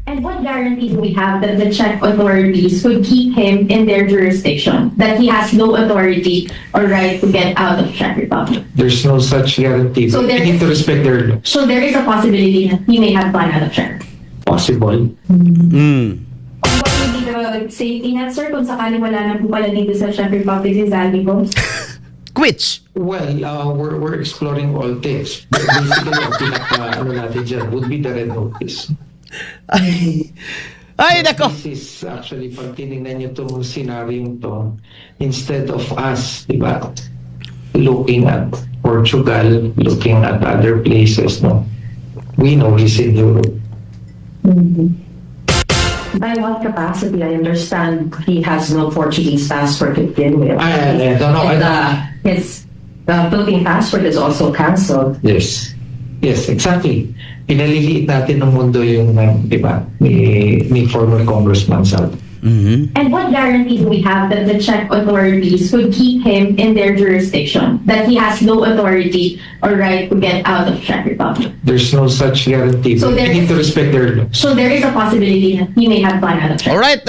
And what guarantee do we have that the Czech authorities would keep him in their jurisdiction, that he has no authority or right to get out of Czech Republic? There's no such guarantee. So We there need is- to respect their laws. So there is a possibility that he may have gone out of Czech. Possible. What would be the safety net, sir, kung sakaling wala na po pala dito sa Czech Republic si Zaldy Co? Quits. Well, we're exploring all things. But basically, ang pinaka, ano natin dyan would be the red notice. Ay, nako. This is actually, pag tinignan nyo itong scenario to, instead of us, di ba, looking at Portugal, looking at other places, no, we know he's in Europe. By what capacity? I understand he has no Portuguese passport to begin with. I don't know. And his Philippine passport is also cancelled. Yes. Yes, exactly. Pinaliliit natin ng mundo yung, di ba, ni former Congressman Zaldy. And what guarantee do we have that the Czech authorities would keep him in their jurisdiction, that he has no authority or right to get out of Czech Republic? There's no such guarantee. So We there need is- to respect their laws. So there is a possibility that he may have gone out of Czech. Alright.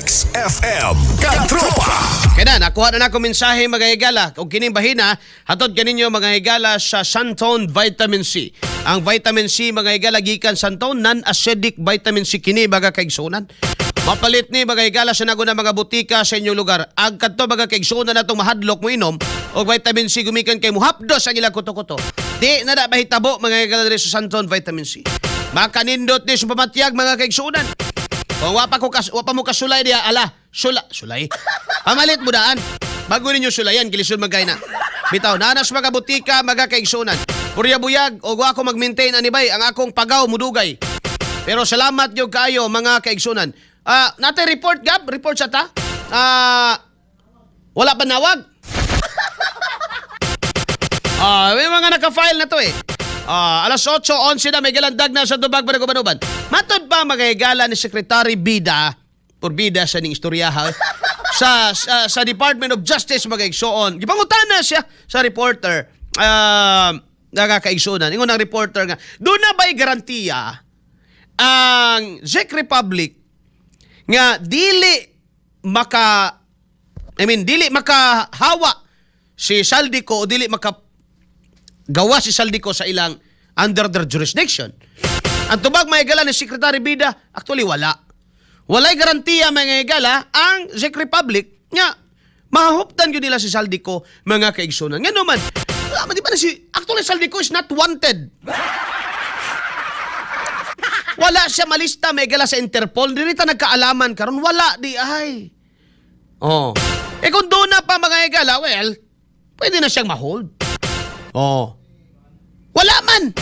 XFM Katropa. Kaya na, nakuha na nako mensahe, mga higala. Kung kining bahina, hatod kaninyo, mga higala, sa Santon Vitamin C. Ang vitamin C, mga higala, gikan Santon, non-acidic vitamin C kini, mga kaigsunan. Mapalit ni, mga higala, sa naguna mga butika sa inyong lugar. Ang kadto, mga kaigsunan, natong mahadlok mo inom og vitamin C gumikan kay muhapdos ang ilang kuto-kuto. Di na na mahitabo, mga higala, diri sa Santon Vitamin C. Makanindot ni sa pamatyag, mga kaigsunan. Kung wa pa mo kasulay diya, ala, sula, sulay. Pamalit mo daan. Bago ninyo sulayan, kilisod magkay na. Bitaw, nanas mga butika, mga kaigsunan. Purya buyag, o ako mag-maintain anibay, ang akong pagaw mudugay. Pero salamat yo kaayo, mga kaigsunan. Ah, nate report Gab, report sa ta. Ah, wala pa nawag. Ah, may mga naka-file na to eh. Ah, alas 8:11 na may galandag na sa Dubag Banagubanuban. Matod pa, mga higala, ni Secretary Bida, por bida sa ning istorya ha, sa Department of Justice, mga igsoon. Gipangutana siya sa reporter. Ah, nagakaigsuonan. Ingon ang reporter nga, doon na ba'y garantiya ang Czech Republic nga dili maka I mean dili makahawa si Zaldy Co o dili maka gawa si Zaldy Co sa ilang under their jurisdiction? Ang tubag, mga higala, ni Secretary Bida, actually wala. Walay garantiya, mga higala, ang Czech Republic nga mahuptan yun nila si Zaldy Co, mga kaigsunan. Nga naman, wala man, di ba na si, actually Zaldy Co is not wanted. Wala siya malista, mga higala, sa Interpol. Dili ta nagkaalaman karon, wala di ay. Oh. Eh kung doon na pa, mga higala, well, pwede na siyang ma-hold. Oh. Wala man.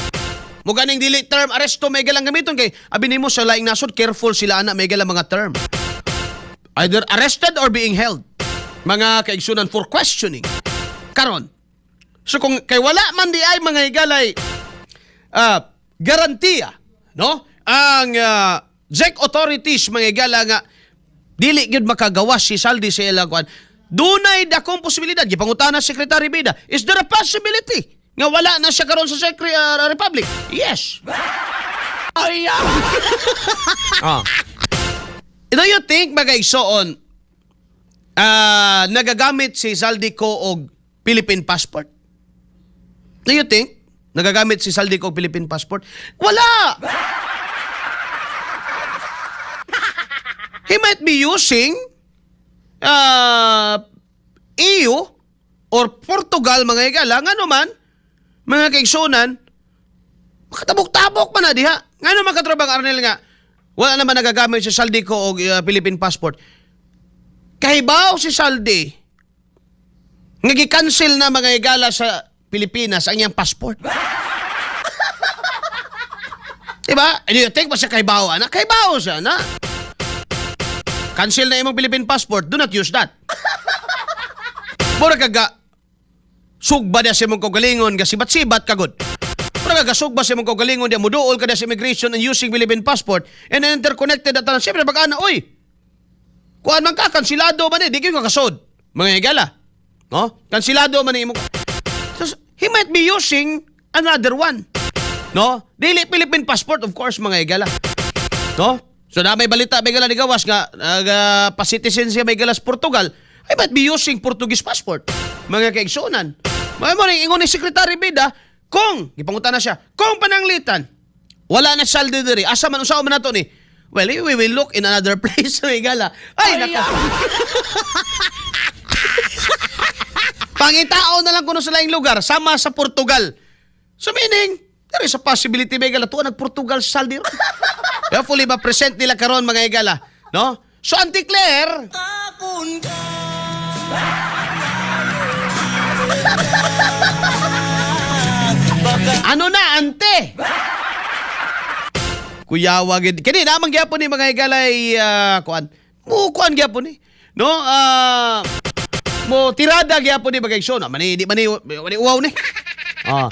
Mo ganing dili term aresto may galang gamiton kay abi nimo sa laing nasod careful sila ana may galang mga term. Either arrested or being held, mga kaigsunan, for questioning. Karon. So kung kay wala man di ay, mga higalay, garantiya, no? Ang Czech authorities, mga higala, nga dili gyud makagawas si Zaldy sa ilang kuan. Dunay dakong posibilidad. Gipangutana Secretary Bida, is there a possibility nga wala na siya karon sa Czech Republic? Yes. Ay. Ah. Do you think, mga igsoon, nagagamit si Zaldy Co og Philippine passport? Do you think nagagamit si Zaldy Co og Philippine passport? Wala! He might be using EU or Portugal, mga higala. Nga naman, mga kaigsunan, makatabok-tabok man na diha. Nga naman, katrobang Arnel, nga wala naman nagagamit si Zaldy Co og Philippine passport. Kahibaw si Zaldy nga gi-cancel na, mga higala, sa Pilipinas ang iyang passport. Diba? And you think ba siya kahibaw, ana? Kahibaw siya, na. Cancel na imong Philippine passport, do not use that. Mura kaga sugba niya sa imong kaugalingon, gasibat-sibat kagod. Mura kaga sugba sa imong kaugalingon, diya muduol ka sa immigration and using Philippine passport and then interconnected at tanan. Siyempre, pag ana, oy, kuan man ka, kansilado man eh, di kayo kakasod. Mga higala. No? Kansilado man eh imong. So, he might be using another one. No? Dili Philippine passport, of course, mga higala. No? So na may balita may gala ni gawas nga pa-citizen siya may galas Portugal, I might be using Portuguese passport. Mga kaigsunan. May mo ning ingon ni Secretary Bida, kung gipangutan na siya, kung pananglitan wala na Zaldy diri, asa man, unsa man nato ni? Well, we will look in another place, may gala. Ay, nako. Pangitao na lang kuno sa laing lugar, sama sa Portugal. So meaning, there is a possibility, may gala, tuwa nag-Portugal sa Zaldy. Hopefully, ma-present nila karon, mga higala. No? So, Auntie Claire, ano na, ante? Kuyawa gid. Kini namang gyapon ni, mga higalay, kuan. Mo kuan gyapon ni. No? Mo tirada gyapon ni, mga igsoon. Mani di mani mani uwaw ni. Ah.